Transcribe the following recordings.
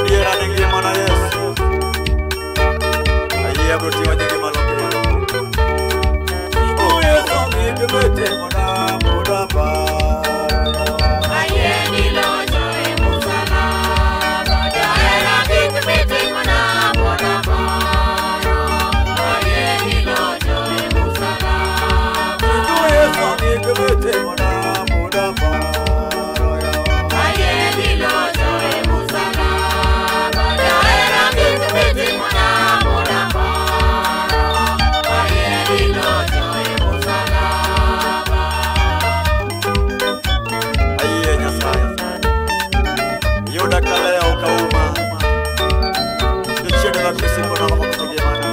Adiera ni ngimana Yesu. Ayie abiro ting'o nyingi malo pile. Yesu gik mitimona pod aparo. Ayie ni locho e musalaba, jahera gik mitimona pod aparo. Ayie ni locho e musalaba. Yesu gik mitimona pod aparo. Ayie ni locho e musalaba, jahera gik mitimona pod aparo. Ayie ni locho e musalaba. Ayie Nyasaye. Yuda kaleo kauma. Jochiende mag misiko noloko kata ngimana.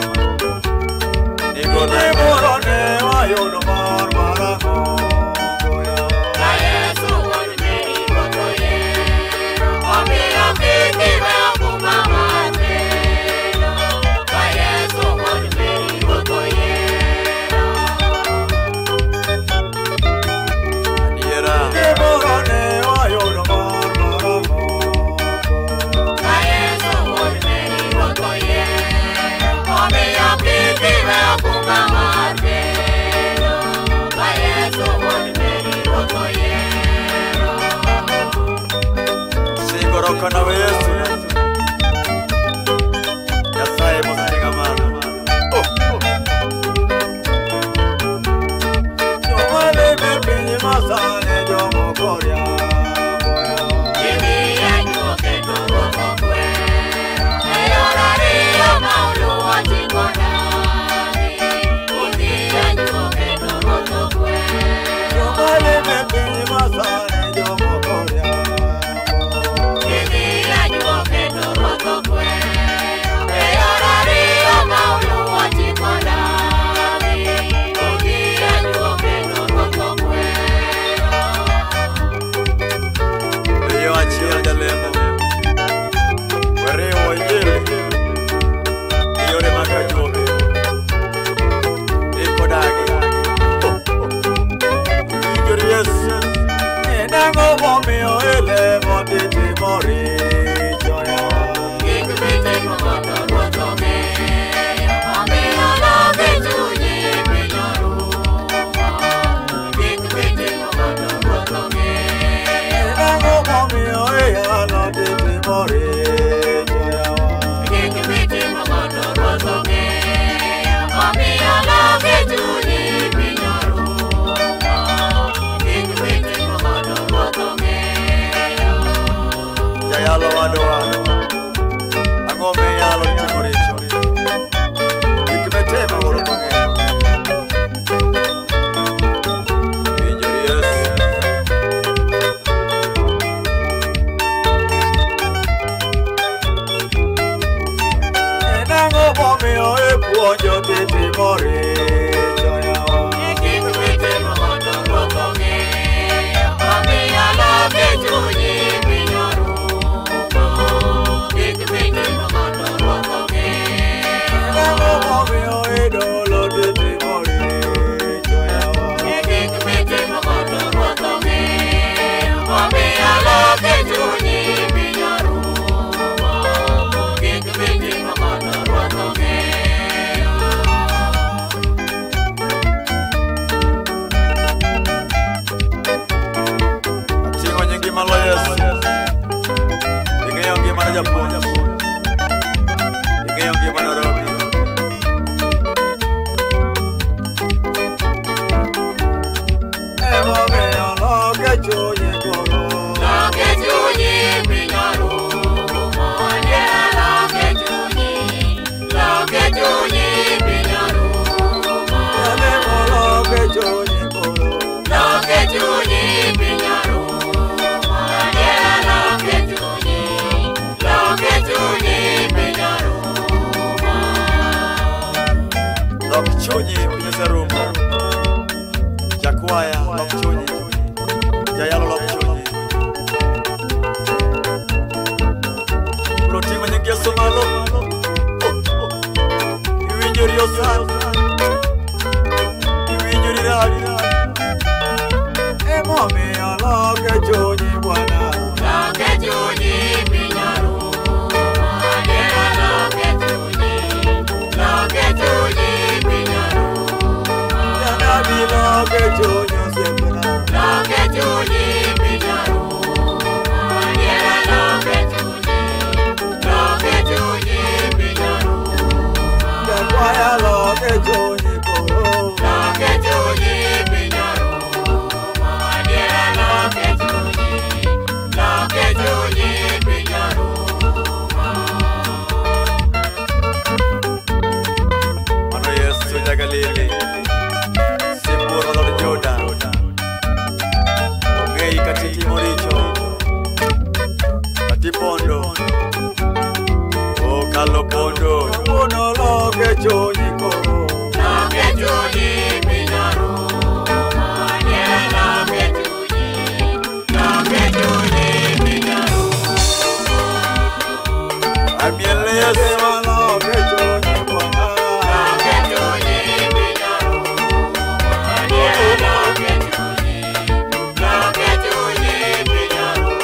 Nigona moro ne wayudo mor marang'ongo ya. Ka Yesu wuod Mary ruoth oyiero, omiyo kik iwe okumba mar kelo. Ka Yesu wuod Mary ruoth oyiero. Adiera. Moro ne wayudo mor marang'ongo. Ka Yesu wuod Mary ruoth oyiero, omiyo kik iwe okumba mar kelo. Ka Yesu wuod Mary ruoth oyiero. Singoroko nawe Yesu. Nyasaye moseting'a malo. Oh, oh. Joma leme piny masani jomoko riambo ya. Gimiya juok kendo ruoth okwero, e yor ariyo ma uluwo chik odagi. Gimiya juok kendo ruoth okwero. Joma leme piny masani jomoko riambo. Gimiya juok kendo ruoth okwero, e yor ariyo ma uluwo chik odagi. Gimiya juok kendo ruoth okwero. Riyo achiel jalemo. Weriwo injili gi yore mag ajuoke. Ikodagi. Oh, oh. Iwinjori Yesu. En ang'o momiyo ilemo titimo richo ya? Gik mitimo to ruoth ong'eyo, omiyo loke chunyi piny orumo. Gik mitimo to ruoth ong'eyo. En ang'o momiyo iyalo titimo richo ya? Gik mitimo to ruoth ong'eyo, omiyo loke chunyi piny orumo. Gik mitimo to ruoth ong'eyo. Jayalo wadwa. Ang'o miyalo timo richo? Gik mitimo ruoth ong'eyo. Iwinjori Yesu. En ang'o momiyo ipuonjo titimo richo yawa? Gik mitimo to ruoth ong'eyo, omiyo loke chunyi piny orumo. Gik mitimo to ruoth ong'eyo. En ang'o momiyo idolo titimo richo yawa? Gik mitimo to ruoth ong'eyo, omiyo loke chunyi piny orumo. Gik mitimo to ruoth ong'eyo. Ating'o nyingi malo Yesu. Ing'eyo ngimana japuonj. Ing'eyo ngimana Robi. Emomiyo loke chunyi koro. Loke chunyi piny orumo, adiera loke chunyi piny orumo. Jalemo loke chunyi koro. Loke chunyi piny orumo, adiera loke chunyi piny orumo. Lok chunyi piny oserumo. Jakwaya lok chunyi. Jayalo lok chunyi. Biro ting'o nying Yesu malo. Oh, oh. Iwinjori osana. Iwinjori radi. Emomiyo loke chunyi Bwana. Loke chunyi piny orumo, Okalo pondo. Kawuono loke chunyi koro. Loke chunyi piny orumo. Loke chunyi, loke chunyi piny orumo. Amiel Yesu loke chunyi Bwana. Loke chunyi piny orumo. Loke chunyi, loke chunyi piny orumo.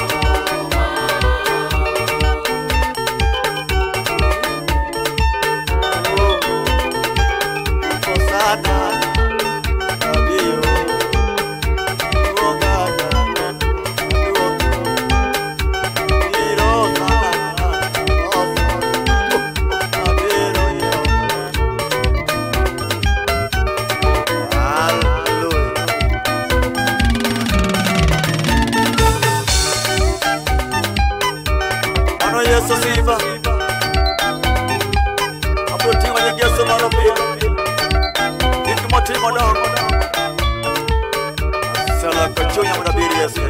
Osana, abiyo, duogaja, duogo, biro sana, osana, abiro yo. Hallelujah. Mano Yesu sifa. Abiro ting'o nying Yesu malo pile. Gik motimo dongo. Aseloko chunya mondo abir Yesu.